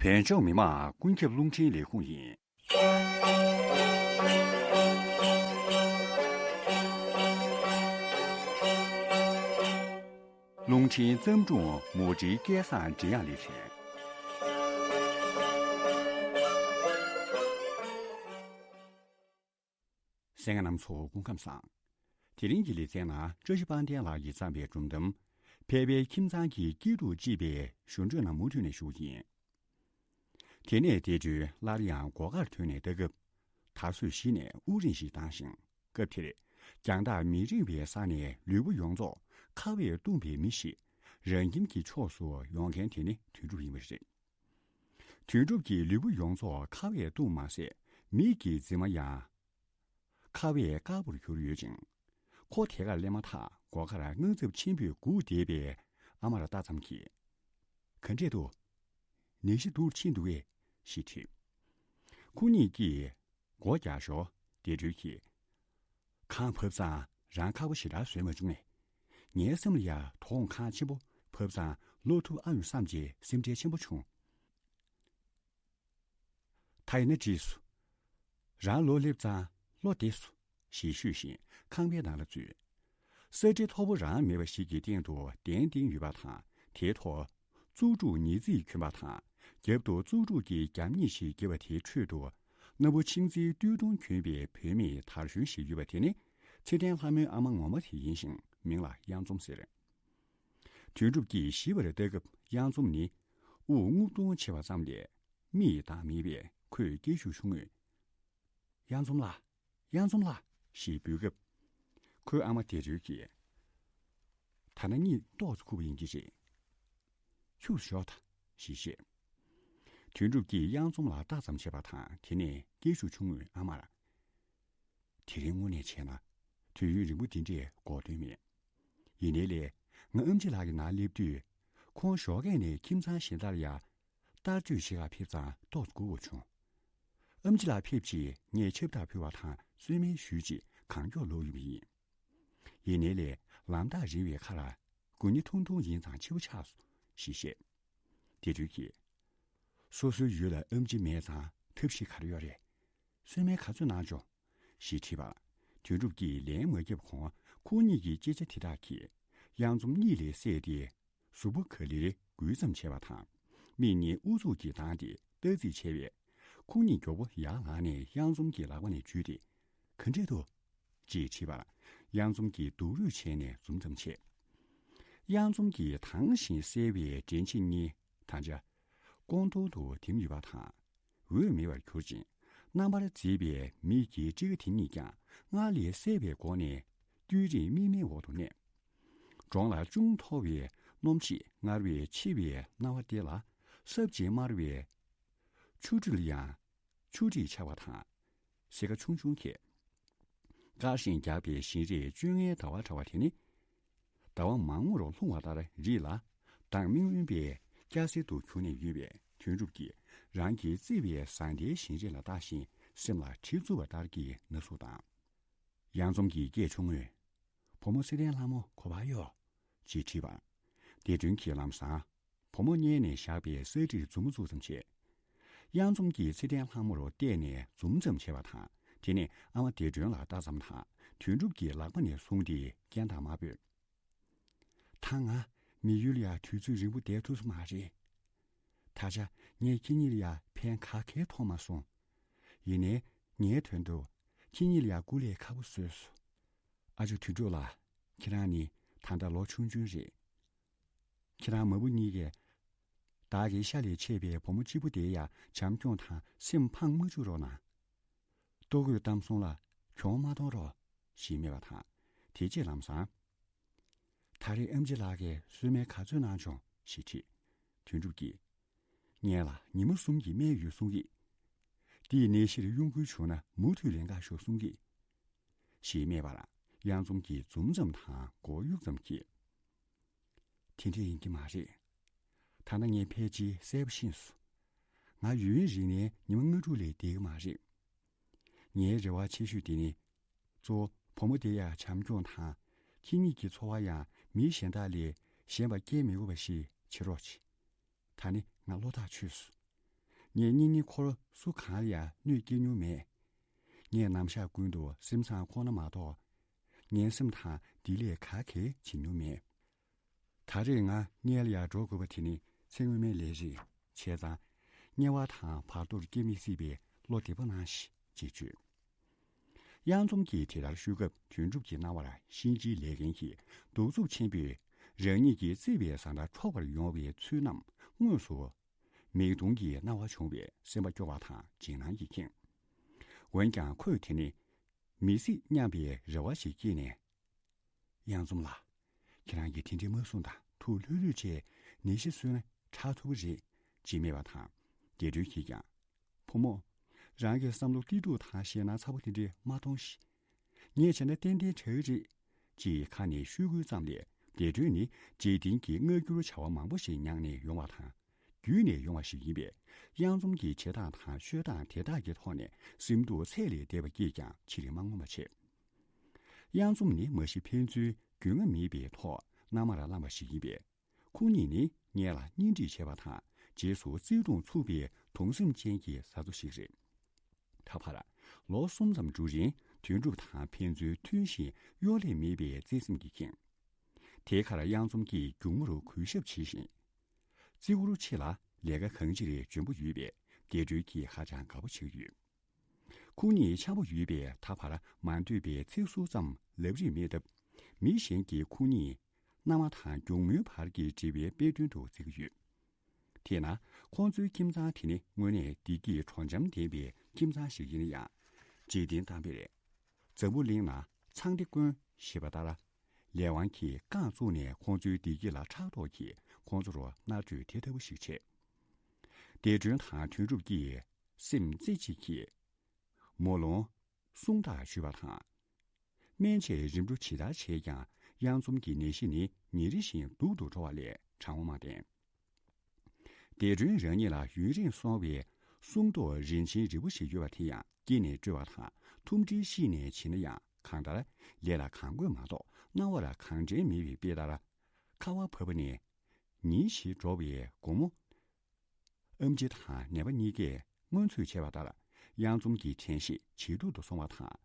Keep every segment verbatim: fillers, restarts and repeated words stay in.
བོད་ལྗོངས་མི་དམངས་ཀུན་ཁྱབ་རླུང་འཕྲིན་ལས་ཁུངས་ཡིན། རླུང་འཕྲིན་བརྩམས་སྒྲུང་མུ་འབྲེལ་སྐལ་བཟང་འབྲི་དབྱངས་ལེ་ཚན། གསན་མཁན་རྣམ་ཚོ་སྐུ་ཁམས་བཟང་། དེ་རིང་གི་ལེ་ཚན་ནང་བཀྲ་ཤིས་དཔལ་ལྡན་ལགས་ཀྱིས་བརྩམས་པའི་སྒྲུང་གཏམ། ཕལ་པའི་ཁྱིམ་ཚང་གི་སྐྱིད་སྡུག་ཅེས་པའི་ཞུ་འཕྲོས་ནང་མུ་མཐུད་ནས་ཞུ་གི་ཡིན། དེ་ནས་དེ་དུས་སླར་ཡང་སྒོ་ཁར་ཐོན་ནས་ལྟ་སྐབས། དར་སོས་གཞི་ནས་དབུགས་རིང་ཞིག་བཏང་ཞིང་། སྐབས་དེར་རྒྱང་ཐག་མི་རིང་བའི་ས་ནས་ལུས་པོ་ཡོངས་རྫོགས་ཁ་བས་བཏུམས་པའི་མི་ཞིག་རང་ཁྱིམ་གྱི་ཕྱོགས་སུ་ཡོང་མཁན་དེ་ནི་དོན་གྲུབ་ཡིན་པ་རེད། དོན་གྲུབ་ཀྱི་ལུས་པོ་ཡོངས་རྫོགས་ཁ་བས་བཏུམས་མ་ཟད། མིག་གི་རྫི་མ་ཡང་ཁ་བས་དཀར་པོར་གྱུར་ཡོད་ཅིང་། ཁོ་དེ་གར་སླེབས་མ་ཐག་སྒོ་ཁར་དངངས་འཚབ་ཆེན་པོས་སྒུག་བསྡད་པའི་ཨ་མར་ལྟ་ཙམ་གྱིས། ག་འདྲས་འདུག་ནད་གཞི་སྡུག་ཕྱིན་འདུག་གས། ཞེས་དྲིས། ཁོ་གཉིས་ཀྱིས་སྒོ་རྒྱག་ཞོར་བདེ་སྒྲོལ་གྱིས། གངས་བབས་ཙང་རང་ཁག་པོ་ཞེ་དྲག་བཟོས་མ་བྱུང་ངས། ངའི་སེམས་ལ་ཡ་དོ་དགོང་གངས་ཆེན་པོ་བབས་ཙང་ལོག་ཐུབ་ཨ་ཡོང་བསམ་བྱས་སེམས་ཁྲལ་ཆེན་པོ་བྱུང་། ད་ཡིན་ན་འགྲིགས་སོང་། རང་ལོག་སླེབས་ཙང་ལོག་བསྡད་སོང་། ཞེས་ཤོད་བཞིན་ཁང་པའི་ནང་ལ་འཛུལ། ས་ཁྲི་མཐོ་པོ་རང་མེད་པ་ཞིག་གི་སྟེང་དུ་གདན་བཏིང་ཡོད་པ་དང་། དེའི་ཐོག་བཙུགས་ཕྲུག་ཉི་ཚེས་གྱོན་པ་དང་། རྒྱབ་ཏུ་བཙུགས་ཕྲུག་གི་རྒྱབ་གཉིས་ཤིག་བརྒྱབ་པ་དེའི་ཁྲོད་དུ། སྣ་བུག་མཆིང་རྩེའི་སྟོད་ཐུང་གྱོན་པའི་བུད་མེད་དར་གཞོན་ཞིག་ཡོད་པ་དེ་ནི། ཚེ་བརྟན་ལྷ་མོའི་ཨ་མ་ངོ་མ་དེ་ཡིན་ཞིང་། མིང་ལ་གཡང་འཛོམས་ཟེར། དོན་གྲུབ་ཀྱིས་ཞིབ་པར་ལྟ་སྐབས། གཡང་འཛོམས་ནི་དབུགས་རྔུབ་གཏོང་བྱེད་པ་ཙམ་ལས་མིག་གདངས་མེད་པས། ཁོས་སྐད་ཤུགས་ཆུང་ངུས། གཡང་འཛོམས་ལགས། གཡང་འཛོམས་ལགས། ཞེས་འབོད་སྐབས། ཁོའི་ཨ་མ་བདེ་སྒྲོལ་གྱིས། ད་ནངས་གཉིད་ཏོག་ཙམ་ཁུག་པ་ཡིན་གྱི་རེད། ཁྱུག་ཞོག་དང་། ཞེས་བཤད། དོན་གྲུབ་ཀྱིས་གཡང་འཛོམས་ལ་ལྟ་ཙམ་བྱས་པ་དང་། དེ་ནས་སྐད་ཤུགས་ཆུང་ངུས་ཨ་མར། དེ་རིང་དངོས་གནས་བྱས་ན་དུས་ཡུན་རིང་པོ་འདི་འདྲས་འགོར་དོན་མེད། ཡིན་ནའི་ལས། ང་ཨེམ་ཆི་ལགས་ཀྱི་ནང་སླེབས་དུས། ཁོང་ཞོགས་ཀས་ནས་ཁྱིམ་ཚང་གཞན་དག་ལ་ཡ་བསྟར་སྤྱོད་བྱེད་གར་ཕེབས་ཙང་ཏོག་ཙམ་སྒུག་དགོས་བྱུང་། ཨེམ་ཆི་ལགས་ཕེབས་རྗེས་ངས་ཆབ་བཏགས་ཕུལ་བ་དང་གསོལ་སྨན་ཞུས་རྗེས་གང་མགྱོགས་ལོག་ཡོང་བ་ཡིན། ཡིན་ནའི་ལས། ལམ་ཐག་རིང་བའི་ཁར་སྒུག་ནི་ཐུང་ཐུང་ཡིན་ཙང་འཕྱི་པོ་ཆགས་སོང་། ཞེས་བཤད། བདེ་སྒྲོལ་གྱིས། སོ་སོའི་ཡུལ་ལ་ཨེམ་ཆི་མེད་ཙང་ཐབས་ཤེས་ག་རེ་ཡོད་རེད། གསོལ་སྨན་ག་ཚོད་གནང་བྱུང་། ཞེས་དྲིས་པར། དོན་གྲུབ་ཀྱིས་ལན་མ་བརྒྱབ་གོང་། ཁོ་གཉིས་ཀྱི་སྐད་ཆ་དེ་དག་གིས་གཡང་འཛོམས་གཉིད་ལས་སད་དེ། གཟུགས་པོ་ག་ལེར་འགུལ་ཙམ་བྱས་པ་དང་། མིག་གཉིས་ཨུ་ཚུགས་ཀྱིས་གདངས་ཏེ་ལྟ་རྩིས་བྱས་པས། ཁོ་གཉིས་མགྱོགས་པོ་ཡར་ལངས་ནས་གཡང་འཛོམས་ཀྱི་ལག་པ་ནས་འཇུས་ཏེ། ག་འདྲས་འདུག་ཅེས་དྲིས་པར། གཡང་འཛོམས་ཀྱིས་སྡུག་རུས་བྱས་ནས་འཛུམ་ཙམ་བྱས། གཡང་འཛོམས་ཀྱིས་དྭངས་ཤིང་གསལ་བའི་འདྲེན་བྱེད་གཉིས་ད་ཆ་ཀོང་ཏོང་དུ་ཐིམ་ཡོད་པ་དང་། འོད་མེད་པར་གྱུར་ཅིང་། རྣམ་པར་མཛེས་པའི་མིག་གི་སྤྲི་ཁ་དེ་གཉིས་ཀྱང་སྔར་ལས་གསལ་བའི་སྒོ་ནས་ཏུས་རིང་མིག་སྨན་འོག་ཏུ་གནས། གྲོང་ལ་ཅུང་མཐོ་བའི་སྣོམ་ཕྱེད་མངར་བའི་ཕྱེ་བའི་སྣ་བ་སྟེ་ལ། སྲབ་ཅིང་དམར་བའི་ཆུ་སྤྲིལ་ཡང་ཆུ་སྤྲིལ་ཆགས་པ་དང་། སེར་ཁ་ཆུང་ཆུང་ཁྱེར། དཀར་ཞིང་རྒྱགས་པའི་བཞིན་རས་བཅོ་ལྔའི་ཟླ་བ་འདྲ་བ་དེ་ནི། ཟླ་བ་མང་པོར་ལྷུང་བ་ལྟར་རིད་ལ། མདངས་མི་མངོན་པའི་སྐྱ་སེར་དུ་གྱུར་ནས་ཡོད་པས། དོན་གྲུབ་ཀྱིས་རང་གི་བརྩེ་བའི་བཟང་ལྡན་བཞིན་རས་ལ་ལྟ་བཞིན་སེམས་ལ་གྲི་བཙུགས་པ་ལྟར་གྱི་ན་ཟུག་དང་། གཡང་འཛོམས་ཀྱིས་སྐད་ཆུང་ངུས། བུ་མོ་ཚེ་བརྟན་ལྷ་མོ་ག་པར་ཡོད། ཅེས་དྲིས་པར། བདེ་སྒྲོལ་གྱིས་ལམ་སང་བུ་མོ་མཉེལ་ནས་བཞག་པའི་ས་ཁྲིར་མཛུབ་མོ་བཙུགས་ཙམ་བྱས། གཡང་འཛོམས་ཀྱིས་ཚེ་བརྟན་ལྷ་མོར་བལྟས་ནས་འཛུམ་ཙམ་བྱས་པ་དང་། དེ་ནས་ཨ་མ་བདེ་སྒྲོལ་ལ་ལྟ་ཙམ་དང་། དོན་གྲུབ་ཀྱི་ལག་པ་ནས་བཟུང་སྟེ་རྐྱེན་དང་དམར་པོས། ད་ང་མི་ཡུལ་ལ་ཡ་དུས་ཚོད་རིང་པོ་བསྡད་ཐུབ་ས་མ་རེད། ད་ཆ་ངས་ཁྱེད་གཉིས་ལ་ཡ་ཕན་ག་གེ་ཐོགས་མ་སོང་། ཡིན་ནའི་ངའི་དོན་དུ་ཁྱེད་གཉིས་ལ་ཡ་སྐུ་ལས་ཁག་པོ་བཟོས་སོང་། ཨ་ཅོ་དོན་གྲུབ་ལགས། ཁྱེད་རང་ནི་ད་ལྟ་ལོ་ཆུང་ཆུང་རེད། ཁྱེད་རང་མ་བུ་གཉིས་ཀས་བདག་གི་ཤ་ལས་ཆད་པའི་བུ་མོ་གཅིག་པུ་དེ་ཡ་བྱམས་སྐྱོང་དང་སེམས་ཕངས་མ་བཅུག་རོགས་གནང་། ལྟོ་གོས་གཏམ་གསུམ་ལ་གྱོང་མ་གཏོང་རོགས། ཞེས་སྨྲས་པ་དང་། དེ་རྗེས་ལམ་སང་། ད་རེས་ཨེམ་ཆི་ལགས་ཀྱིས་གསོལ་སྨན་ག་ཚོད་གནང་བྱུང་ཞེས་དྲིས། དོན་གྲུབ་ཀྱིས། ངས་ལ་ཉི་མ་གསུམ་གྱི་སྨན་ཡོད་གསུང་གི། འདིས་ནད་གཞིར་གཡོ་འགུལ་བྱུང་ན་མུ་མཐུད་ལན་འགག་ཤོག་གསུང་གི། ཞེས་སྨྲས་པར། གཡང་འཛོམས་ཀྱིས་འཛུམ་ཙམ་དང་མགོ་གཡུག་ཙམ་བགྱིས། དེ་འདྲ་ཡིན་གྱི་མ་རེད། ད་ལྟ་ངས་ཕལ་ཆེར་གསལ་པོ་ཤེས་སོང་། ང་ཡུན་རིང་ནས་ཉི་མ་ལྔ་དྲུག་ལས་བསྡད་ཀྱི་མ་རེད། ངའི་རེ་བ་ཆེ་ཤོས་དེ་ནི། གཙོ་བོ་བུ་མོ་དེ་ཡ་བྱམས་སྐྱོང་དང་། ཁྱེད་གཉིས་ཀྱི་འཚོ་བ་ཡང་མི་གཞན་དག་ལས་གཞན་པ་སྐྱེལ་མི་དགོས་པ་ཞིག་བྱེད་རོགས་གྱིས། ད་ནི་ང་བློ་ཐག་ཆོད་སོང་ ངས་གཉེན་ཉེ་འཁོར་སུ་གང་ལ་ཡང་གནོད་སྐྱེལ་མྱོང་མེད། ངས་ནམ་ཞག་ཀུན་ཏུ་སེམས་བཟང་ཁོ་ན་མ་གཏོགས། ངན་སེམས་དང་སྡིག་ལས་ག་གེ་བྱེད་མྱོང་མེད། ད་རེས་ང་དམྱལ་ལ་ཡར་འགྲོ་དགོས་པ་དེ་ནི་ཚེ་སྔོན་མའི་ལས་རེད། བྱས་ཙང་། དམྱལ་བ་དང་བར་དོར་སྐྱེ་མི་སྲིད་པའི་བློ་བདེ་པོ་གནང་ཞིག་ཅེས་བརྗོད། གཡང་འཛོམས་ཀྱིས་དེ་ལྟར་ཤོད་སྐབས་དོན་གྲུབ་ཀྱི་རྣ་བར་གཤིན་རྗེའི་ལས་མཁན་གྱི་གདུག་རྩུབ་ཆེན་པོས་རང་ཉིད་ཀྱི་བརྩེ་བའི་བཟའ་ཟླ་འཕྲོག་པར་ཡོང་བའི་ཚུལ་རྣམས་དངོས་སུ་མིག་མཐོང་གི་སྣང་བ་བྱུང་བས་སེམས་པ་སྐྱོ་བ་དང་འཇིགས་སྣང་གིས་ཁེངས། འོན་ཀྱང་ཁོས་དེ་ནི་མི་སྲིད་སྙམ་པའི་རེ་བ་ཞིག་སྐྱེས་ནས། གཡང་འཛོམས་ལགས། ཁྱེད་རང་གིས་དེ་འདྲའི་མ་གསུངས་དང་། ཐུགས་ལྷོད་ལྷོད་བྱས་ནད་གཞི་གསོས་ན་དྲག་ཐུབ་པ་རེད། ཅེས་སྨྲས་པ་དང་། དེ་དོན་གྱིས་ཀྱང་། བུ་མོ། རང་གི་བསམ་བློ་གཏི་སྡུག་དང་ཞེད་སྣང་ཚ་པོ་དེ་འདྲས་མ་གཏོང་ཞིག་ངས་བྱས་ན་ཏན་ཏན་དྲག་གི་རེད། ཅེས་ཁ་ནས་ཤོད་དགོས་ཙམ་ལས་དེ་དོན་ནི་འཇིག་རྟེན་གྱི་སྔ་འགྱུར་བྱ་བ་མང་པོ་ཞིག་མྱངས་ནས་ཡོང་བ་དང་། བརྒྱུད་ནས་ཡོང་བ་ཞིག་ཡིན་པས། གཡང་འཛོམས་ཀྱི་བྱེད་སྟངས་དང་ཤོད་སྟངས་དེ་དག་གི་ཐོག་ནས་སེམས་སྡུག་ཚད་ལས་འདས་པ་སྐྱེས་ཀྱང་ཕྱིར་མ་ངོམས་པ་བྱེད། གཡང་འཛོམས་ནི་མ་གཞི་ཕན་ཚུན་རྒྱུས་མངའ་མེད་པའི་ཐོག་མནའ་མར་བླངས་པ་ཞིག་ཡིན་པས། ཁོང་གཉིས་ནི་སྔོན་ལ་གཉེན་སྒྲིག་བྱས་པ་དང་། རྗེས་སུ་བརྩེ་དུང་ཚུགས་པའི་གདུང་སེམས་ཅན་གྱི་བཟའ་ཚོ་ཞིག་རེད། ད་བར་ལོ་གསུམ་ཙམ་འགྲོ་རིང་དོན་གྲུབ་དང་ཕན་ཚུན་མཐུན་ཞིང་གཡོ་ལས་མེད་པའི་བརྩེ་སེམས་ཀྱིས་ཁེངས། དེའི་ཁར་གཡང་འཛོམས་ཀྱིས་མགྱོགས་མྱུར་གུས་ཞབས་བྱས་ཤིང་། རྩིས་འཁོར་ཕྱི་ལ་ལས་ཀ་གང་ཅི་རེད་འཇོན་པོ་ཡོད་པས། དེ་འཕྲོ་གིས་ཧ་ཅང་དགའ་པོ་བྱེད་ཀྱི་ཡོད། ཁོང་གཉིས་འཆམ་པོ་ཡོད་པས། ད་བར་མ་འདོད་པའི་ཚིག་ཟུར་ཙམ་ལབ་རིན་མེད་སྟབས། མི་གཞན་གྱིས་ཁོང་གཉིས་མནའ་མ་དང་མགྱོགས་མོའི་བར་གྱི་འབྲེལ་བའི་དཔེ་སྟོན་དུ་བརྩི་གི་ཡོད། དེས་ན། ཁོང་ཚོའི་ཁྱིམ་ཚང་དེ་ནི་དངོས་གནས་བདེ་སྐྱིད་གྲོང་འཇམ་ལྡན་པའི་ཁྱིམ་ཚང་ཞིག་ཡིན་ན་ཡང་། འཇིག་རྟེན་གཏམ་དཔེར། འཛམ་བུ་གླིང་ན་ཚངས་ཏེ་ཀུན་ཞེས་པ་ལྟར། ལས་དབང་གིས་རྐང་བཙུགས་ནས་ཁོང་ཚོའི་བདེ་སྐྱིད་ལ་ཕྲག་དོག་གིས་ཁོང་ཚོར་མནར་གཅོད་དེ་ལྟ་བུ་ཞིག་བྱས། ལྡེ་སྒྲོན་དང་དོན་གྲུབ་ཀྱིས་སེམས་རྩེ་གཅིག་གིས་མོ་ལོང་སྲུང་ཐག་ཆོད་པ་དང་། སྨན་བཅོས་རིམ་གྲོ་ཇི་ལྟར་བྱས་ཀྱང་གཡང་འཛོམས་ཀྱི་ནད་གཞི་ནི་ཉིན་རེ་བཞིན་སྡུག་ཏུ་འགྲོ་བ་ལས་དྲག་པོ་མ་བསྟན། ལྡེ་སྒྲོན་རང་ཉིད་ལ་ཡུན་རིང་སོང་བའི་སྲུང་ཐོག་རིན་ཆེན་རིལ་བུ་ཞིག་ཡོད་པ་དེ་ཡང་སྐྱེས་ནས་སྤྲོད་པ་དང་ཐུམ་སྒྲིལ་ཤེས་ནས་བྱིན་ན་ཡང་། གང་ལྟར་ལས་ལ་གང་དགོས་མ་གཏོགས་རྣ་བར་གང་དྲན་མེད་པའི་དཔེ་ལྟར། ཁ་བ་བབས་པ་ནས་ཉིན་བཞི་འགྲོ་བའི་དགོང་མོ། ཨེམ་ཆི་དང་ནད་པ་གཉིས་ཀས་སྔོན་ཚོད་བྱས་པ་ལྟར་གཡང་འཛོམས་ཀྱི་དྲན་ཤེས་ཇེ་སྡུག་ཏུ་སོང་བ་དང་།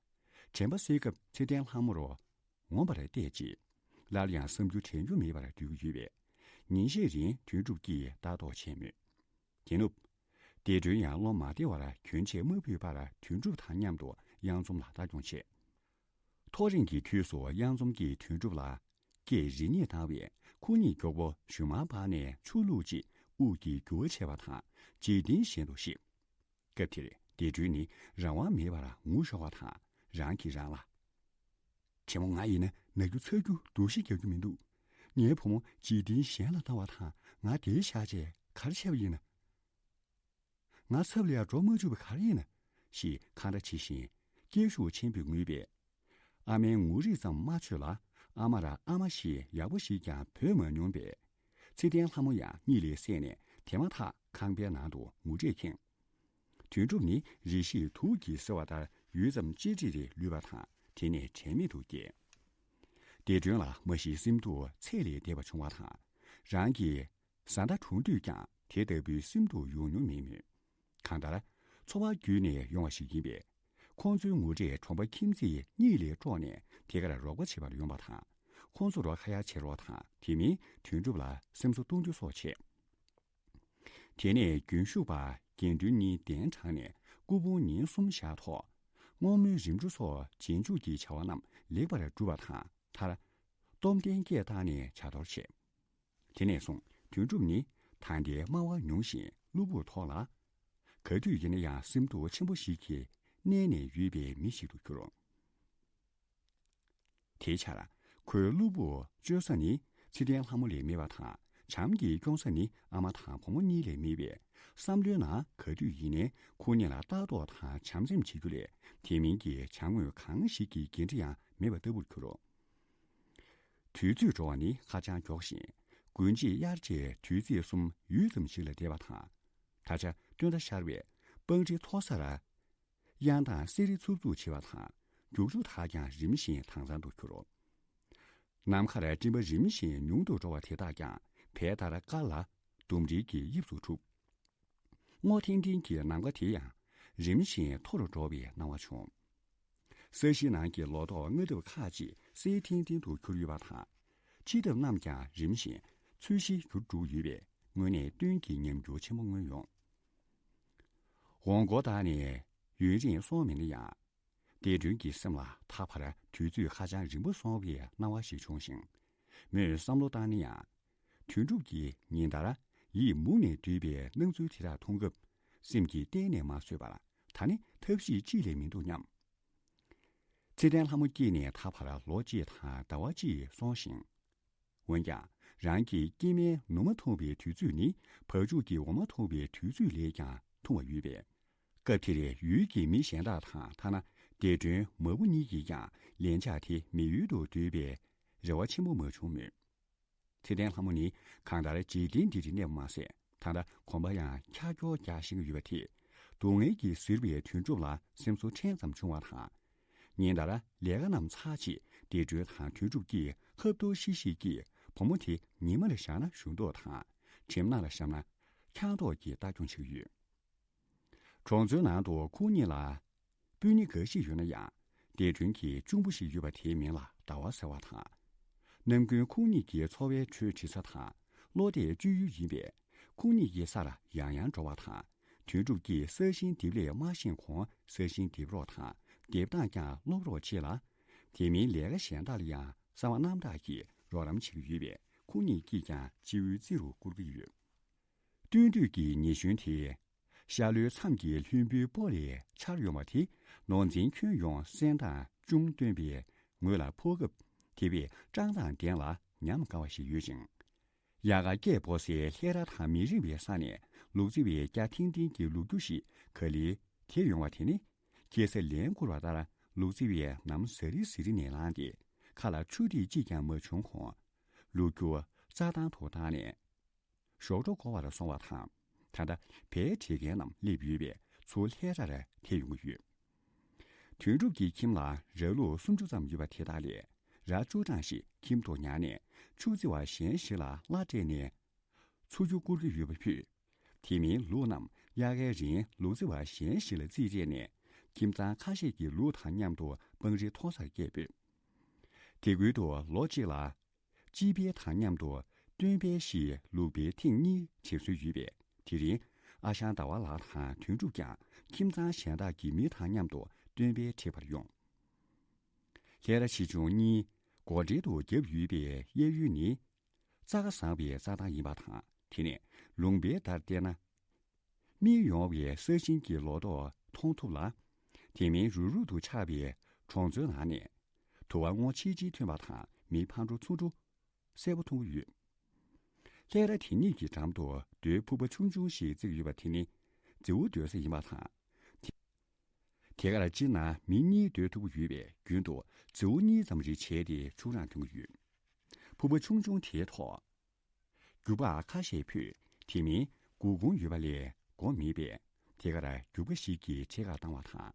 དྲན་པ་སད་སྐབས་ཚེ་བརྟན་ལྷ་མོར་ངོམས་པར་བལྟས་རྗེས། སླར་ཡང་བསམ་རྒྱུ་དྲན་རྒྱུ་མེད་པར་སྡོད་ཀྱི་ཡོད་པས། ཉིན་ཤས་རིང་དོན་གྲུབ་ཀྱིས་ལྟ་རྟོག་བྱས་མོད། དེ་ནུབ། ལྡེ་སྒྲོན་ཡང་བློ་མ་བདེ་བར་གྱོན་ཆས་མ་ཕུད་པར་དོན་གྲུབ་དང་མཉམ་དུ་གཡང་འཛོམས་ལ་ལྟ་སྐྱོང་བྱས། ཐོ་རེངས་ཀྱི་དུས་སུ་གཡང་འཛོམས་ཀྱིས་དོན་གྲུབ་ལ་སྐད་རིགས་གཉིས་བཏང་བས། ཁོ་གཉིས་མགྱོགས་པོ་ཞུན་མར་འབག་ནས་ཆུ་བླུགས་རྗེས་དབུགས་ཀྱི་རྒྱུ་བ་ཆད་པ་དང་འཇིག་རྟེན་གཞན་དུ་གཤེགས། སྐབས་དེར་ལྡེ་སྒྲོན་ནི་རང་དབང་མེད་པར་ངུ་ཤོར་བ་དང་། རང་གིས་རང་ལ། ཆེན་མོ། ང་ཡིན་ན་ན་རྒྱུ་ཚ་རྒྱུ་འདུ་ཤེས་རྒྱག་རྒྱུ་མི་འདུག་ངའི་བུ་མོ་འཇིག་རྟེན་གཞན་ལ་བཏང་བ་དང་ང་འདིར་བཞག་བྱས་ག་རེ་བྱས་པ་ཡིན་ན། ང་ཚབ་ལ་ཡང་འགྲོ་མ་བཅུག་པ་ག་རེ་ཡིན་ན། ཞེས་འཁང་ར་བྱེད་བཞིན་སྐད་ཤུགས་ཆེན་པོས་ངུས་པས། ཨ་མའི་ངུ་རིག་ཙམ་མ་ཆོད་ལ། ཨ་མ་ར་ཨ་མ་ཞེས་ཡག་པོ་ཞིག་ཀྱང་བོས་མ་མྱོང་པས། ཚེ་བརྟན་ལྷ་མོ་ཡང་གཉིད་ལས་སད་ནས་དེ་མ་ཐག་ཁང་པའི་ནང་དུ་ངུ་སྒྲས་ཁེངས། དོན་གྲུབ་ནི་རེ་ཞིག་དུག་གིས་གཟིར་བ་ལྟར་ཡུད་ཙམ་ཅེ་ཏྲི་རེ་ལུས་པ་དང་དེ་ནས་དྲན་མེད་དུ་བསྐྱལ། ལྡེ་སྒྲོན་ལ་མ་གཞི་སེམས་སྡུག་ཚད་ལས་འདས་པ་བྱུང་བ་དང་། རང་གི་བཟའ་ཟླ་གྲོངས་དུས་ཀྱང་དེ་ལྟ་བུའི་སེམས་སྡུག་ཡོང་མྱོང་མེད་མོད། གང་ལྟར། འཚོ་བ་བརྒྱུད་ནས་ཡོང་བ་ཞིག་ཡིན་པས། ཁོང་ཚོའི་ངུ་སྒྲས་གྲོང་པ་ཁྱིམ་མཚེས་གཉིས་ལས་དཀྲོགས་ནས་དེ་གར་རོགས་པ་བྱེད་པར་ཡོང་བ་དང་། ཁོང་ཚོར་ཁ་ཡ་བྱེད་རོགས་དང་དེ་མིན་དོན་གྲུབ་ལ་སེམས་གསོ་གཏོང་རྒྱུ་སོགས་བྱས། དེ་ནས་རྒྱུན་ཞུགས་པ་དགེ་འདུན་གཉིས་གདན་དྲངས་ནས་སྐུ་ཕུང་ཉིན་གསུམ་བཞག་ཐོག་སྔོན་མོའི་རིམ་གྲོ་སོགས་རྗེས་འཇུག་གི་བྱ་བ་རྣམས་ལེགས་པར་བསྒྲུབས་པ་དང་། མཐར། སྟོབས་ལྡན་སྐད་བཏང་ནས་བྱ་གཏོར་བྱས། དེ་ནས་བཟུང་དོན་གྲུབ་ནི་ད་ལྟའི་སྨྲ་བ་ཉུང་ཞིང་གློ་བུར་ཐོག་ལ། ག་དུས་ཡིན་ན་ཡང་སེམས་སྡུག་ཆེན་པོ་ཞིག་གིས་མནན་ནས་ཡོད་པའི་མི་ཞིག་ཏུ་གྱུར། དེའི་ཆར། ཁོའི་གློ་བུར་བཅོས་ས་ནི་ཚེ་བརྟན་ལྷ་མོ་ལས་མེད་པ་དང་། བྱམས་ཀྱིས་སྐྱོང་ས་ནི་ཨ་མ་དང་བུ་མོ་གཉིས་ལས་མེད་པས། བསམ་བློའི་ནང་ག་དུས་ཡིན་ནའི་ཁོ་གཉིས་ལ་ལྟ་རྟོག་དང་བྱམས་སེམས་བྱེད་རྒྱུ་ལས་དེ་མིན་གྱི་བྱ་དངོས་གང་ཞིག་གི་འགན་འཁྲི་ཡང་མེད་པ་ལྟ་བུར་གྱུར། དུས་ཚོད་འགྲོ་བ་ནི་ཧ་ཅང་མགྱོགས་ཤིང་། དགུན་དཔྱིད་དབྱར་བཅས་དུས་ཚིགས་གསུམ་ཡུད་ཙམ་ཞིག་ལ་འདས་པ་དང་། ད་ཆ་སྟོན་ཟླ་ཤར་བས་སྤང་རི་མཐོ་སར་གཡང་དང་བསེ་རི་འཚུབ་འཚུབ་བྱེད་པ་དང་རྒྱུག་ཆུ་དག་ཀྱང་རིམ་བཞིན་དྭངས་གཙང་དུ་གྱུར། ནམ་མཁར་སྤྲིན་པ་རིམ་བཞིན་ཉུང་དུ་འགྲོ་བ་དེ་དག་ཀྱང་བལ་ལྟར་དཀར་ལ་ལྡུམ་རའི་གི་དབྱིབས་སུ་གྲུབ། སྔོ་ཐིང་ཐིང་གི་ནམ་མཁའ་དེ་ཡང་རིམ་བཞིན་མཐོ་རུ་འགྲོ་བའི་སྣང་བ་བྱུང་། ས་གཞིའི་ནང་གི་ལོ་ཏོག་རྔ་འདབས་ཁག་ཅིག་སིལ་ཐིང་ཐིང་དུ་གྱུར་ཡོད་པ་དང་། ཕྱི་འདབས་རྣམས་ཀྱང་རིམ་བཞིན་ཚོས་གཞིར་གྱུར་འགྲོ་ཡོད་པས་དངོས་གནས་སྟོན་གྱི་ཉམས་འགྱུར་ཆེན་པོ་མངོན་ཡོང་། འོང་སྐོར་བཏང་ནས་ཡུན་རིང་སོང་མིན་ན་ཡང་། ལྡེ་སྒྲོན་གྱི་སེམས་ལ་ད་བར་དུས་ཚོད་ཧ་ཅང་རིང་པོ་སོང་བའི་སྣང་བ་ཞིག་བྱུང་ཞིང་། མོས་བསམ་བློ་བཏང་ན་ཡང་། དོན་གྲུབ་ཀྱིས་ཉིན་ལྟར་ཡིད་མུག་ནས་སྡོད་པའི་སྣང་ཚུལ་དེ་དག་མཐོང་སྐབས་སེམས་ཀྱིས་གཏན་ནས་མ་བཟོད་པར་ད་ནི་ཐབས་ཤེས་ཅི་ལས་མི་འདུག་སྙམ། ཚེ་བརྟན་ལྷ་མོ་སྐྱེས་ནས་ད་བར་ལོ་གཅིག་དང་ཟླ་བ་གཅིག་སོང་ཞིང་། འོན་ཀྱང་རང་གི་སྐྱེས་མའི་ནུ་མ་འཐུང་བའི་དུས་ཚོད་ནི་བ་ཕྱུགས་ཀྱི་འོ་མ་འཐུང་བའི་དུས་ཚོད་ལས་ཀྱང་ཐུང་བ་ཡོད་པས། སྐབས་དེར་ཡུལ་གྱི་མི་གཞན་དག་དང་ཐ་ན་ལྡེ་སྒྲོན་མ་བུ་གཉིས་ཀྱིས་ཀྱང་ལན་ཆགས་དེ་མི་ཡུལ་དུ་སྡོད་པའི་རེ་བ་ཆེན་པོ་མ་བྱུང་མོད། ཚེ་བརྟན་ལྷ་མོ་ནི་གང་ལྟར་འཇིག་རྟེན་འདིར་གནས་པ་མ་ཟད་ད་ལྟ་གོམ་པ་ཡང་འཁྱར་འཁྱོར་རྒྱག་བཞིན་ཡོད་པ་དེས་སྡུག་བསྔལ་གྱིས་གཟིར་བའི་དོན་གྲུབ་ལ་སེམས་གསོ་ཕྲན་ཙམ་བྱུང་བ་དང་། ཉིན་ལྟར་ལས་ཀ་རྣམས་ཚར་རྗེས་ལྡེ་སྒྲོན་དང་དོན་གྲུབ་ཀྱིས་ཧབ་ཐོབ་ཤིག་ཤིག་གིས་བུ་མོ་དེ་ཉི་མ་ལ་བཞག་ན་གཞོན་མདོག་དང་གྲིབ་ནག་ལ་བཞག་ན་འཁྱག་མདོག་གི་ལྟ་སྐྱོང་བྱེད་ཀྱི་ཡོད། གྲོང་ཚོའི་ནང་དུ་ཁོང་གཉིས་ལ་སྤུན་ཉེ་འགའ་ཞིག་ཡོད་ན་ཡང་ལྡེ་སྒྲོན་གྱི་གཅུང་པོ་ཞིག་ཡོད་པ་དེའི་མིང་ལ་ཟླ་བ་ཟེར་བ་དང་། ནམ་རྒྱུན་ཁོང་གཉིས་ཀྱི་འཚོ་བའི་ཁྲོད་འཁྲིད་ས་དང་བློ་གཏད་བཅོལ་ཡུལ་ཡིན་པས་ཁོང་གཉིས་ཀྱི་སར་ཡང་ཡང་འགྲོ་བ་དང་། དོན་གྲུབ་ཀྱིས་ས་ཞིང་འདེབས་ལས་མ་ཤེས་གོང་ས་ཞིང་འདེབས་རོགས་དང་འདེབས་སྟངས་ཀྱང་སློབ་རོགས་བྱེད་ལ། དེ་མིན་ལས་ཀ་གཞན་དག་ལ་ཡང་གསང་བ་རྣམ་དག་གིས་རོགས་རམ་བྱེད་ཀྱི་ཡོད་པས་ཁོང་གཉིས་ཀྱིས་ཀྱང་སྤྱི་བོའི་རྩེ་རུ་བཀུར་གྱི་ཡོད། སྟོན་དུས་ཀྱི་ཉི་གཞོན་དེ། ཤར་ལྷོའི་མཚམས་ཀྱི་ལྷུན་པོའི་སྤོ་ལས་འཆར་ཡོང་བ་དེ་ནོར་འཛིན་ཁྱོན་ཡོངས་སེམས་ཐག་ཅུང་བཏོན་པའི་ངོས་ལ་ཕོག་སྐབས་དེ་བས་བཀྲག་མདངས་ལྡན་ལ་ཉམས་དགའ་བ་ཞིག་ཡོད་ཅིང་། དབྱར་ཁ་སྐད་སྤོ་སའི་ལྷས་ར་དང་མི་རིང་བའི་ས་ནས་ལུག་རྫི་བའི་སྐྱ་ཐིང་ཐིང་གི་ལུག་ཁྱུ་ཞིག་ག་ལེར་དེད་ཡོང་བ་དེ་ནི་ཁྱེད་ས་ལན་བསྐུར་བ་ལྟར་ལུག་རྫི་བས་ནམ་ཟ་རི་ཟི་རི་ནས་ལངས་ཏེ་ཁ་ལ་ཆུ་ཐིགས་གཅིག་ཀྱང་མ་བྱུང་གོང་ལུག་ཁྱུ་རྩྭ་ཐང་དུ་བཏང་ནས། ཞོགས་བྲོ་འཁོར་བར་སོང་བ་དང་། ད་ལྟ་བལ་བྲེག་མཁན་རྣམས་སླེབས་ཡོད་པས་ཚུར་ལྷས་རར་དེད་ཡོང་གི་ཡོད། དོན་གྲུབ་ཀྱི་ཁྱིམ་ལ་ར་ལུག་སུམ་ཅུ་ཙམ་ཡོད་པ་དེ་དག་ལས་ར་བཅུ་གྲངས་ཤིག་ཁྱིམ་དུ་ཉར་ནས་ཕྱུགས་རྫི་བ་གཞན་ཞིག་ལ་གླ་སྤྲད་ནས་ཚུར་རྒྱུ་བསྐུར་གྱི་ཡོད་པ་ཕུད། དེ་མིན་ལུག་རྣམས་དབྱར་ཁའི་རིང་ལུག་རྫི་བ་གཞན་ཞིག་ལ་རྩིས་སྤྲད་ནས་ཁྱིམ་ཚང་ཁ་ཤས་ཀྱིས་ལུག་དང་མཉམ་དུ་སྤང་རི་མཐོ་སར་སྐྱེལ་ཕོད། དེ་ཁུལ་དུ་ལོ་གཅིག་ལ། སྤྱི་ཕལ་དང་མཉམ་དུ་སྟོན་ཕལ་ཞིག་ལུག་ཕལ་ཐེངས་གཉིས་བྲེག་སྲོལ་ཡོད་པས། དེ་རིང་ཨ་ཞང་ཟླ་བ་ལགས་དང་དོན་གྲུབ་ཀྱང་ཁྱིམ་ཚང་གཞན་དག་གི་མི་དང་མཉམ་དུ་སྟོན་ཕལ་བྲེག་པར་ཡོང་། ལྷས་ར་ཆེ་ཆུང་གཉིས་སྒོ་འགྲམ་དུ་བརྒྱབ་ཡོད་པའི་གཡས་གཡོན་ནི་རྩྭ་ཁ་བཟང་བའི་རྩྭ་ཐང་ཡིན་པ་དང་། དེ་ནས་ལུང་པའི་ལྟར་བལྟས་ན། སྨིན་ཡོང་བའི་ས་ཞིང་གི་ལོ་ཏོག་མཐོང་ཐུབ་ལ། དེ་མིན་རུབ་རུབ་ཏུ་ཆགས་པའི་གྲོང་ཚོའི་ནང་ནས་དུ་བ་སྔོ་ཆིལ་ཆིལ་ཐོན་པ་དང་མི་ཕར་འགྲོ་ཚུར་འགྲོ་གསལ་པོ་མཐོང་གི་ཡོད། ལྷས་ར་དེ་གཉིས་ཀྱི་འགྲམ་དུ་རྡོའི་ཕུར་པ་ཆུང་ཆུང་ཞིག་བརྩིགས་ཡོད་པ་དེ་ནི་རྫི་བོ་སྡོད་ས་ཡིན་པ་དང་། དེ་དེ་གར་སྤྱིར་ན་མི་གཉིས་སྡོད་ཐུབ་ཀྱི་ཡོད་པས་རྒྱུན་དུ་རྫི་བོ་གཉིས་ཙམ་རེ་བྱས་ཏེ་ཕྱུགས་རང་འཐུང་གི་ཡོད། ཕུར་པ་ཆུང་ཆུང་དེའི་ཐོག་རྒྱུག་པ་ཁ་ཤས་ཕུད། དེ་མིན་མགོ་ཁུངས་ཡོད་པ་ལས་སྒོ་མེད་པས། དེ་གར་རྒྱུག་པ་ཞིག་གིས་ཕྱེད་ཀ་བཏང་བ་དང་།